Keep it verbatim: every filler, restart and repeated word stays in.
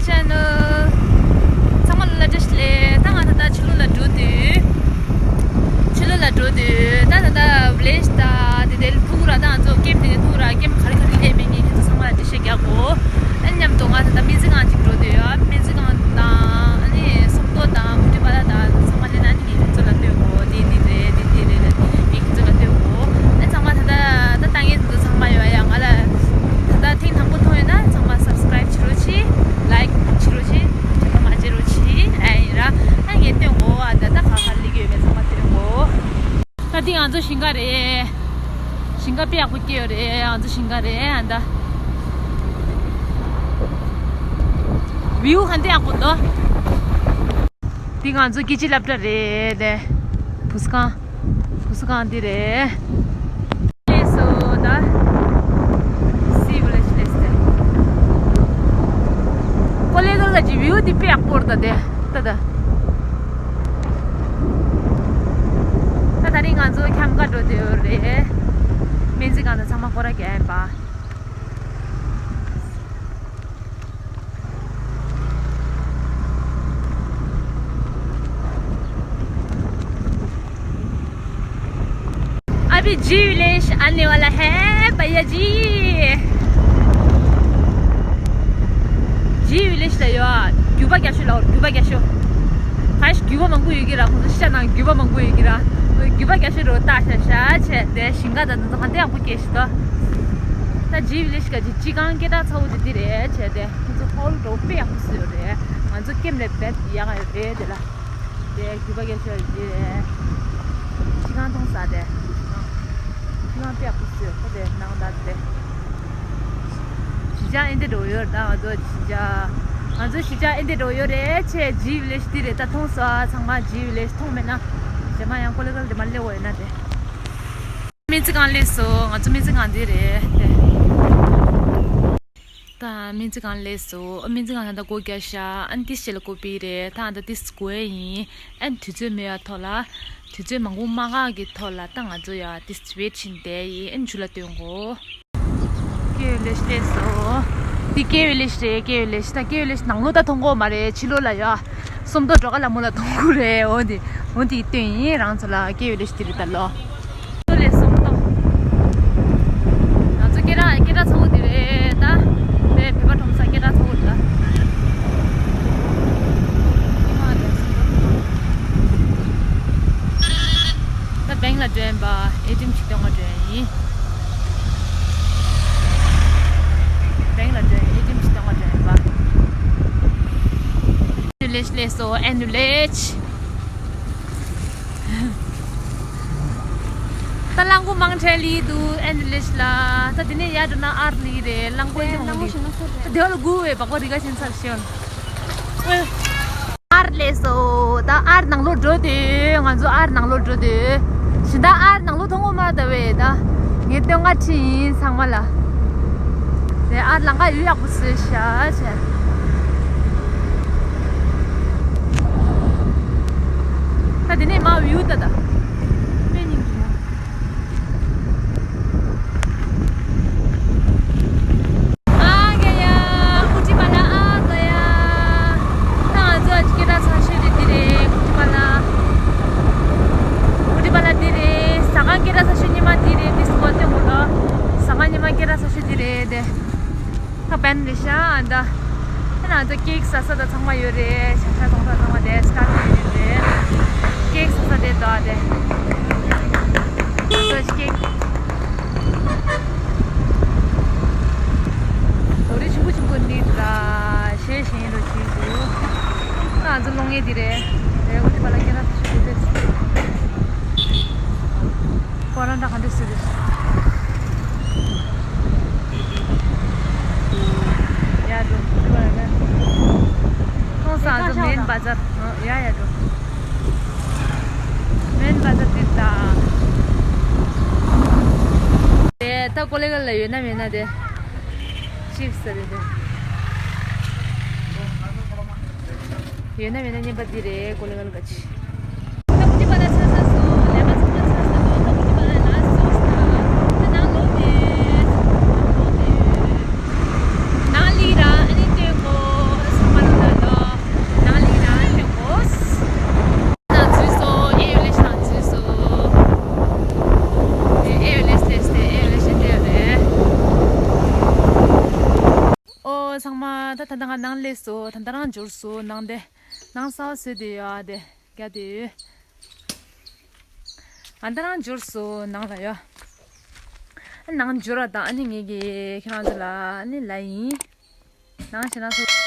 ཆེ་ནོ། ཚང་མ་ལ་བཀྲ་ཤིས་བདེ་ལེགས། ད་ང་ད་ལྟ་ཕྱི་ལོགས་ལ་འགྲོ་དུས། ཕྱི་ལོགས་ལ་འགྲོ་དུས་ད་ད་ལྟ་བི་ལེ་ཇི་ད་དེ་དེ་ཕྲུ་གུ་ར་ད་ང་ཚོ་ཀེམ་དེ་ནས་ཕྲུ་གུ་ར་ཀེམ་ག་རེ་ག་རེ་སླེབས་མེད་ངས་ཁྱེད་ཚོ་ཚང་མ་ལ་འགྲེལ་བཤད་རྒྱག་གོ། ཨ་མཉམ་དུ་ང་ད་ལྟ་སྨན་རྩིས་ཁང་ཅིག་འགྲོ་དུས་ཡ་སྨན་རྩིས་ཁང་དང་ཨ་ནི་སུམ་མདོ་དང་ཀུ་ཏི་པ་ལ་དང་ཚང་མ་སླེབས་ན་ཨ་ནི་ངས་ཁྱེད་ཚོ་ལ་སྟོན་གོ། དེ་འདི་རེད་དེ་འདི་རེད་ངས་ཁྱེད་ཚོ་ལ་སྟོན་གོ། ཨ་ཚང་མ་ད་ལྟ་ད་ལྟ་ངས་འདི་ཚོ་ཚང་མ་ཡོད་ཡ་ང་ལ་ད་ལྟ་ཐེངས་དང་པོ་མཐོང་ཡོད་ན་ཚང་མ་སབ་སི་ཀ་རའིབ་བྱེད་རོགས་གྱིས། ལའིཀ་བྱེད་རོགས་གྱིས། དྲན་པ་མ་བརྗེད་རོགས་གྱིས། ཨ་ཡིན་ར། ད་ངས་སྟོན་གོ། ཨ་ད་ད་ག་ག་སླེབས་ཀྱི་ཡོད་མེད་ཚང་མ་སྟོན་གོ། ད་འདི་ང་ཚོ་ཞིང་ཁ་རེད། ཞིང་ཁ་དཔེ་ཡག་པོ་སྐྱེས་ཡོད་རེད། ང་ཚོ་ཞིང་ཁ་རེད། ཨ་ད་བིའུ་ག་འདྲ་ཡག་པོ་འདུག་འདི་ང་ཚོ་སྐྱིད་ཆུ་སློབ་གྲྭ་རེད་དེ། བུ་གསོ་ཁང་། བུ་གསོ་ཁང་འདི་རེད། ལགས་སོ་ད། སི་ཝི་ལེ་ཇི་ལགས་སོ། ཀོ་ལེ་གལ་གྱི་བིའུ་འདི་དཔེ་ཡག་པོ་རེད་ད་དེ། ད་ད། ད་ད་རིང་ང་ཚོ་ཁྱམས་ཁ་འགྲོ་འདོད་རེད། སྨན་རྩིས་ཁང་དང་ཚང་མ་སྐོར་ར་རྒྱག་ཡིན་པ། अभी जी विलेज आने वाला है भैया जी। जी विलेज ལ་ཡོད། རྒྱུ་པ་རྒྱ་ཤོད་ལ་རྒྱུ་པ་རྒྱ་ཤོད། ཁ་ཤས་རྒྱུ་པ་མང་པོ་ཡོད་ཀྱི་ར། ཁོང་ཚོ་ཤ་ནང་རྒྱུ་པ་མང་པོ་ཡོད་ཀྱི་ར། རྒྱུ་པ་རྒྱ་ཤོད་རོ་ལྟ་ཤ་ཤ་བྱས་དེ་ཞིང་ཁ་དང་འདི་ཚོ་ག་འདྲ་ཡག་པོ་སྐྱེས་ཤིག་ད། ད་ཇི་བི་ལེ་ཤི་ག་ཇི་སྤྱི་ཁང་སྐད་གྲགས་ཚ་བོ་དེ་འདི་རེད་བྱས་ཏེ་ཁོང་ཚོ་ཧོལ་འགྲོ་དཔེ་ཡག་པོ་བཟོས་ཡོད་རེད། ང་ཚོ་ཀེམ་ལས་བེད་ཡག་ཡོད་རེད་དེ་ལ། དེ་རྒྱུ་པ་རྒྱ་ཤོད་ཀྱི་རེད། སྤྱི་ཁང་མཐོང་ས་དེ་སྤྱི་ཁང་དཔེ་ཡག་པོ་བཟོས་ཡོད་ཁོ་དེ་ནང་ད་དེ། གཞིས་ཆགས་ཨེ་འདྲ་འགྲོ་ཡོད་ད་ང་ཚོ་གཞིས་ཆགས། ང་ཚོ་གཞིས་ཆགས་ཨེ་འདྲ་འགྲོ་ཡོད་རེད་ཆེ་ཇི་བི་ལེ་ཤི་འདི་རེད་ད་མཐོང་ས་ཚང་མ་ཇི་བི་ལེ་ཤི་མཐོང་མེད་ན། རྗེས་མ་ཡང་ཀོ་ལེ་གལ་དེ་མ་སླེབས་འོ་ཡོད་ན་དེ། སྨན་རྩིས་ཁང་སླེབས་སོང་། ང་ཚོ་སྨན་རྩིས་ཁང་འདི་རེད་དེ། ད་སྨན་རྩིས་ཁང་སླེབས་སོང་། སྨན་རྩིས་ཁང་ད་ལྟ་སྒོ་རྒྱབ་ཤག་ཨ་ནི་ཏིས་ཞེ་ལ་ཀོ་པི་རེད་ད་ད་ཏིས་དགོས་ཡིན། ཨ་ནི་དུས་ཚོད་མེད་པ་ཐོག་ལ། དུས་ཚོད་མང་པོ་མ་འགོར་གི་ཐོག་ལ་ད་ང་ཚོ་ཡ་ཏིས་ཝེད་བྱིན་བསྡད་ཡིན། ཨ་ནི་ཇུ་ལ་སྟོན་གོ། ཀེ་ཝི་ལེ་ཤི་སླེབས་སོང་། འདི་ཀེ་ཝི་ལེ་ཤི་རེད། ཀེ་ཝི་ལེ་ཤི་ད་ཀེ་ཝི་ལེ་ཤི་ནང་ལོགས་ད་མཐོང་གོ་མ་རེད་ཕྱི་ལོགས་ལ་ཡ། སུམ་མདོ་སྒྲོལ་དཀར་ལྷ་མོ་ལ་མཐོང་གོ་རེད། འོ་འདི་འོ་འདི་སྟོན་ཡིན་རང་ཚོ་ལ་ཀེ་ཝི་ལེ་ཤི་འདི་རེད་ད་ལོ། ལོ་ལས་སུམ་མདོ། ང་ཚོ་སྐད་གྲགས་སྐད་གྲགས་ཚ་བོ་འདི་རེད་ད། དེ་བོད་པ་ཁྲོམ་ས་སྐད་གྲགས་ཚ་བོ་རེད་ད། ཉི་མ་ལས་སུམ་མདོ། ད་བེང་ལ་འགྲོ་ཡིན་པ། ཨེ་ཊི་ཨེམ་ཅིག་སྟོན་ག་འགྲོ་ཡིན། བེང་ལ་འགྲོ་ཡིན། ཨེ་ཊི་ཨེམ་ཅིག་སྟོན་ག་འགྲོ་ཡིན་པ། ཨེ་ནུ་ལེ་ཤི་ལེ་སོ་ཨེ་ནུ་ལེ་ཤི། ད་རླངས་འཁོར་མང་དྲགས་ལི་འདུག་ཨེ་ནུ་ལེ་ཤི་ལ། ད་དེ་ནས་ཡར་འགྲོ་ན་ཨར་ལི་རེད། རླངས་འཁོར་ཨེ་ནུ་མང་པོ་ལི། ད་དེ་བ་ལ་སྒུག་བས་བག་པ་རི་ག་ཆེན་ཚར་ཤེས། ཨར་ལས་སོ། ད་ཨར་ནང་ལོགས་འགྲོ་དུས་ང་ཚོ་ཨར་ནང་ལོགས་འགྲོ་དུས། ཞིང་ད་ཨར་ནང་ལོགས་མཐོང་གོ་མ་ད་བས་ད། ངས་སྟོན་ག་ཁྲིད་ཡིན་ཚང་མ་ལ། དེ་ཨར་ལང་ཀ་ཡུལ་ཡག་པོ་བཟོས་ཤག་བྱས། ད་དེ་ནས་མ་བིའུ་ད་ད། དཔེ་སྙིང་རྗེ་མོ། ཨ་ག་ཡ། ཨུ་ཏི་པ་ལ་ཨ་ག་ཡ། ད་ང་ཚོ་སྐད་གྲགས་ཚ་ཤོས་དེ་འདི་རེད། ཨུ་ཏི་པ་ལ། ཨུ་ཏི་པ་ལ་འདི་རེད། ཟ་ཁང་སྐད་གྲགས་ཚ་ཤོས་ཉི་མ་འདི་རེད། འདི་སུ་གོ་སྟོན་གོ་ལོ། ཟ་ཁང་ཉི་མ་སྐད་གྲགས་ཚ་ཤོས་འདི་རེད་དེ། ད་བན་རེད་ཤག་ཨ་ད། ད་ང་ཚོ་ཀེག་ཟ་ས་ད་ཚང་མ་ཡོད་རེད། ཤ་ཤ་གཏོང་ས་ཚང་མ་དེ་སི་ཊཱཊ་ཡོད་རེད། ཀེག་ཟ་ས་དེ་ད་དེ། ང་ཚོ་ཀེག་ལོ་རེ་ཆུང་པོ་ཆུང་པོ་འདི་འདྲ་ཞེས་བཞིན་རུ་བྱེད་དགོས། ད་ང་ཚོ་ལོང་ངེ་འདི་རེད། རེད་འོ་དེ་བ་ལ་སྐད་གྲགས་ཆུ་དེ། ཁོ་རང་འདྲ་ག་འདྲ་ཟེར་རེད། ཡ་འགྲོ། འགྲོ་བ་ལ་ཁོང་ཚང་ཚོ་མེན་བ་ཛར། ཡ་ཡ་འགྲོ། མེན་བ་ཛར་དེ་ད། དེ་ད་ཀོ་ལེ་གལ་ལ་ཡོད་ན་མེད་ན་དེ། ཅིབ་སི་རེད་དེ། ཡོད་ན་མེད་ན་རྔན་པ་འདི་རེད་ཀོ་ལེ་གལ་ག་ཅི། ཚང་མ་ད་ད་ལྟ་ང་ནང་སླེབས་སོང་། ད་ལྟ་རང་འབྱོར་སོང་ནང་དེ། ནང་གསར་པ་བཟོས་དེ་ཡོད་དེ། རྒྱ་དེ་ཡོད། ཨ་ད་རང་འབྱོར་སོང་ནང་ལ་ཡོད། ཨ་ནང་འབྱོར་བ་དང་ཨ་ནི་ངེད་ཀྱིས་ཁྱེད་རང་ཚོ་ལ་ཨ་ནི་ལ་ཡིན། ནང་ཞེ་ན་ཚོ།